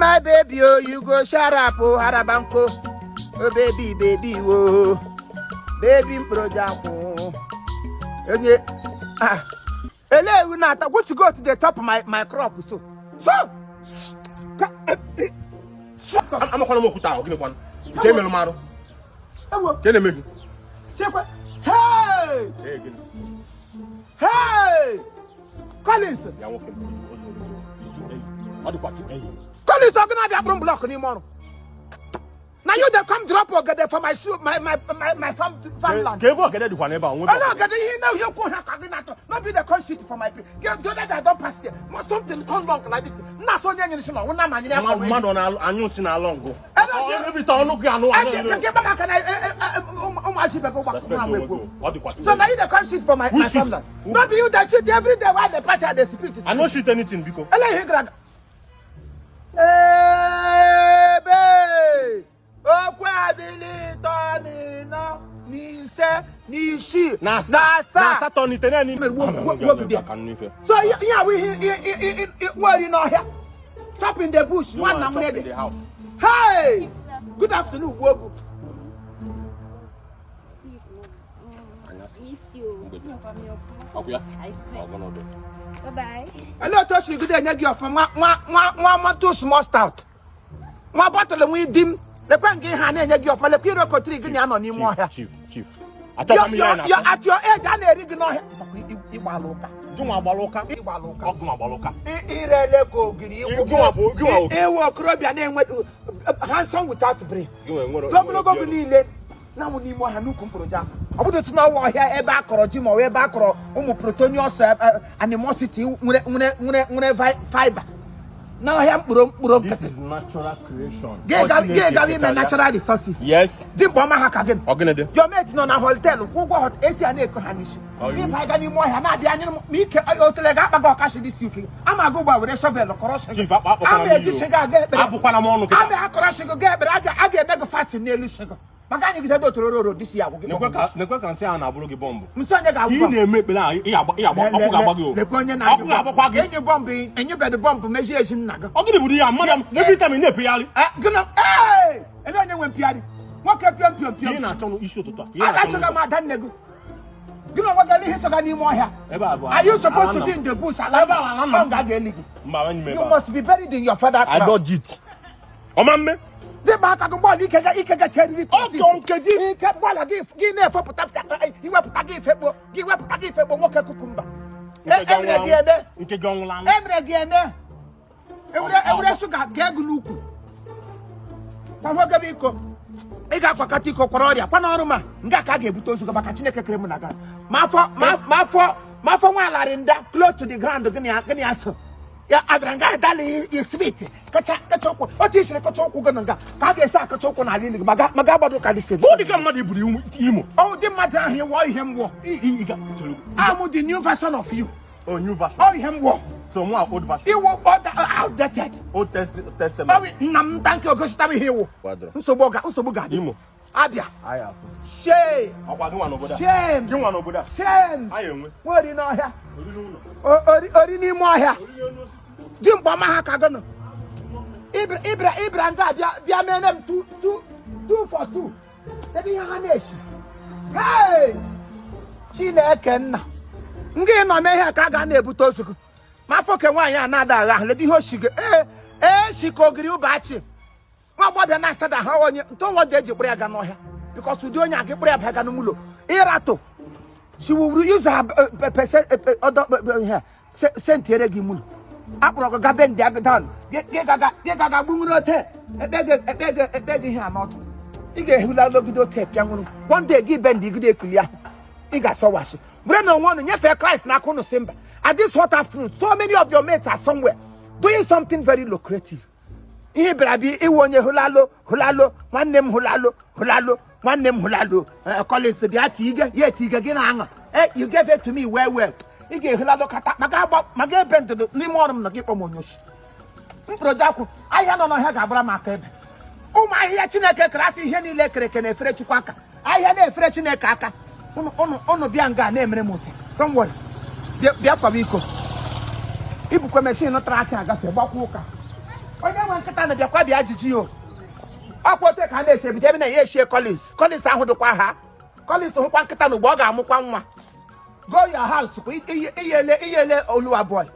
My baby, oh, you go shut up, oh, harabanko. Oh, baby, baby, oh. Baby, mkpụrụ akwụ. Onye, ah. Ele ewu na-ata, which go to the top of my crop, so. So! Amakwana m okwute ahụ, gịnịkwanụ? Nche emelụ m arụ. Ewo. Ka na-eme gị? Chekwa. Hey! Ee, gịnị? Hey! Collins! Ya nwoke m, it's too early. Ọ dịkwa too early. Collins, ọ gị na-abịa bụrụ block n'ime ọrụ. Na you dey come drop ogede for my shoe, my farmland. Ka ebe ogede dịkwa n'ebe a, nwe Ele ogede ihe na ihe okwu ha ka gị na-atọ. No be the come shit for my people. Get the other that don pass there. Mo something come long like this. Nna asọ onye nyere si na ọnwụ na ma nyere ya. Mmadụ ọ na-anyụ nsị n'ala ngụ. Ebe ọ- Ebite ọnụ gị anụ anụ. Ebe maka na ụmụazị ibe gị Respect ụgbakọ onwe ekwu. gị. Ọ dịkwa too So na early. you dey come shit for my Who my shit? farmland. Who- No be you dey shit every day while dey pass here dey spit. I no shit anything, biko. Ele ihe gara aga. Ebe okwu adịla ịtọ n'ịnọ n'ise n'isii Na na asaa, na asaa. asatọ, na itenaanị. Mere gbuo Ka nnu ife. So ihe awụ ihe nweri n'ọhịa, chop in the bush. You wanna nwanna m chop in nede. the house. Hey, good afternoon, gbuogu. Anyasị. Miss you. Mgbede. Ọkụ ya? I swear. Ọgọnọdụ. Bye bye. Ele otu o siri gide enye gị ọfụma, nwa nwa nwa nwa mọtụ small stout, nwa bọtụlụ, nwa idi m, lekwe nga ihe a na-enye gị ọfụma, lekwe irokotiri gị na ya nọ n'ime ọhịa. Chief, chief. Achọkwa m ihe a na-akọ. At your age, a na-eri gị n'ọhịa. Ịgbala ụka. Gị nwa agbala ụka. Ịgbala ụka. Ọ gị nwa agbala ụka. Irele ka ogiri ịwụ. Gị nwa Ịwụ okorobịa na-enwe handsome without brain. Gị nwa enwere. N'ogologo gị niile na-anwụ n'ime ọhịa n'ukwu mkpụrụ ji ahụ. Ọ bụdụ si n'ọwa ọhịa ebe a kọrọ ji ma ọ bụ ebe a kọrọ ụmụ protonius animosity nwere fiber n'ọhịa mkpụrụ mkpụrụ This nkịtị. is natural creation. Gị gawa ime natural resources. Yes. Dị mkpa ọma ha ka gị. Ọ gịnị dị? Your mate nọ na hotel kwụ ụgwọ hotel esi a na-eko ha n'isi. Ọ Gị ba ga n'ime ọhịa na-abịa anyụrụ ma ike otele ga-akpa gị ọkashi dị si uke ama agụ gba were shovel kọrọ shị. Chief, akpọkwala m Ama eji iyi o. shịga aga ekpere. Abụkwala m ọnụ kịta. Ama akọrọ shịgụ ga ekpere, a ga-eme gị fasting n'elu shịgụ maka anyị gide dotorororo dịsi ya agwụ gị. Nekwe ka nsị a na-abụrụ gị bọmbụ. Nsị onye ga-agwụ? Ị na-eme ekpere a, ọkụ ga-agba gị o. Lekwe onye Ọkụ ga-agbakwa gị. Enyi bọmbụ, enyebedị bọmbụ mezie ezi nna gị. Ọ gịnị bụrụ ihe a mmadụ every time ị na-epegharị? Eh, gịnị? Ee, ele onye nwe mpịarị nwoke pịọm pịọm Ihe pịọm. na-achọ n'isi ụtụtụ a. Ihe na-achọ Agachọga m n'ụzọ. ada nne gị. Gị na onwe gị ele ihe chọga n'ime ọhịa? Ebe a bụ Are you supposed to ala be nna m. in the bush? Ala Ebe a ala nna m. ọ ga ga-eli gị. Mba, anyị m You ebe a. must be buried in your father I ground. dodge it. Ọma mme. Dịba aka gị mgbe ike ga ike gacha eriri. Ọ chọọ nke gị. Ike gbala gị gị na-efopụta iwepụta gị ifekpo gị wepụta gị ifekpo nwoke cucumber. Nke gị Emere ọnwụrụ gị eme. anwụ. Nke gị ọnwụrụ anwụ. Emere gị eme. Ewere shuga gee gị n'ukwu kwahụgebe iko ị ga-akwakọta iko kwara ọrịa kwa n'ọrụ ma nga ka a ga-ebute ozu gị maka Chineke kere m na ga ma afọ ma afọ ma afọ nwa alarị nda close to the ground. Gịnị ya gịnị ya so ya abịara nga adali isibiti kacha kacha ụkwụ otu isiri kacha ụkwụ gị na nga ka a ga-esi akacha ụkwụ n'ala ili gị ma ga agbado ka dị si. Bụ dịka mmadụ iburu imo. Ọ dị mmadụ ahụ ịwọ ihe m wọ. Amụ the new version of you. Oh, new version. Ọ ihe m wọ. So mụ old version. Iwu outdated. Old Testament. Ọ nna m nta nke ogositara ihe iwu. Kwadoro. Nsogbu ọga nsogbu ga-adị. Imo. Abịa. Anyị afụ. Shame. Ọkwa gị nwa n'obodo a. Shame. Gị nwa n'obodo a. Shame. Anyị enwe. Nweri n'ọhịa. Oriri ụlọ. Ori n'ime ọhịa. Oriri elu osisi. Dị mkpa ọma ha ka gị nọ ịbịara ịbịara nga bịa bịa mere m two two two for two. Kedu ihe ha na-esi? Hey! Chineke nna nga ị nọ mee ihe a ka a ga na-ebute ozu gị ma afọ ke nwaanyị a na-ada agha ahụ. Ledo ihe o si gị ee ee si ka ogiri ụbachi nwa agbọbịa na-asada ha onye ntọnwa dị eji kpụrụ ya ga n'ọhịa because ụdị onye a gị kpụrụ ya bịa ga n'ụlọ ịratụ. She will use her percent ọdọ ihe sentiere gị mụlụ akpọrọ gị gabe ndị agụ down gị gaga gbunwuru ote ekpe gị ekpe gị ekpe gị ihe anọtụ ị ga-ehula logide ote pịa nwụrụ. One day gị be ndị gide ekuli ahụ ị ga-asọwashi bụrụ na onwe unu nyefee Kraịst n'aka unu si mba. At this hot afternoon, so many of your mates are somewhere doing something very lucrative. Ihe bịara bịa iwu onye hụlalụ hụlalụ nwanne m hụlalụ hụlalụ nwanne m hụlalụ. Collins bịa tige ya etige gị na aṅụ. You gave it to me well well. Ị ga-ehụlalụ kata maka agba maka ebe ndụdụ n'ime ọrụ m na gị kpọ m onye oshi mkpụrụ akwụ ahịhịa nọ n'ọhịa ga-agbara m aka ebe ụmụ ahịhịa Chineke kere asị ihe niile kere eke na-efere Chukwu aka ahịhịa na-efere Chineke aka. Unu bịa nga na-emere m ụtọ. Don't worry. Bịa bịa kwaba iko ibukwa machine tara aka agafe gbakwa ụka onye. nwe nkịta na bịakwa bịa jiji o. Ọkwa otu ka a na-esi ebido ebe na ya eshie Collins. Collins ahụ dịkwa ha. Collins hụkwa nkịta na ugbo ọ ga-amụkwa nwa. Go your house kwa iyele iyele Oluwa boy.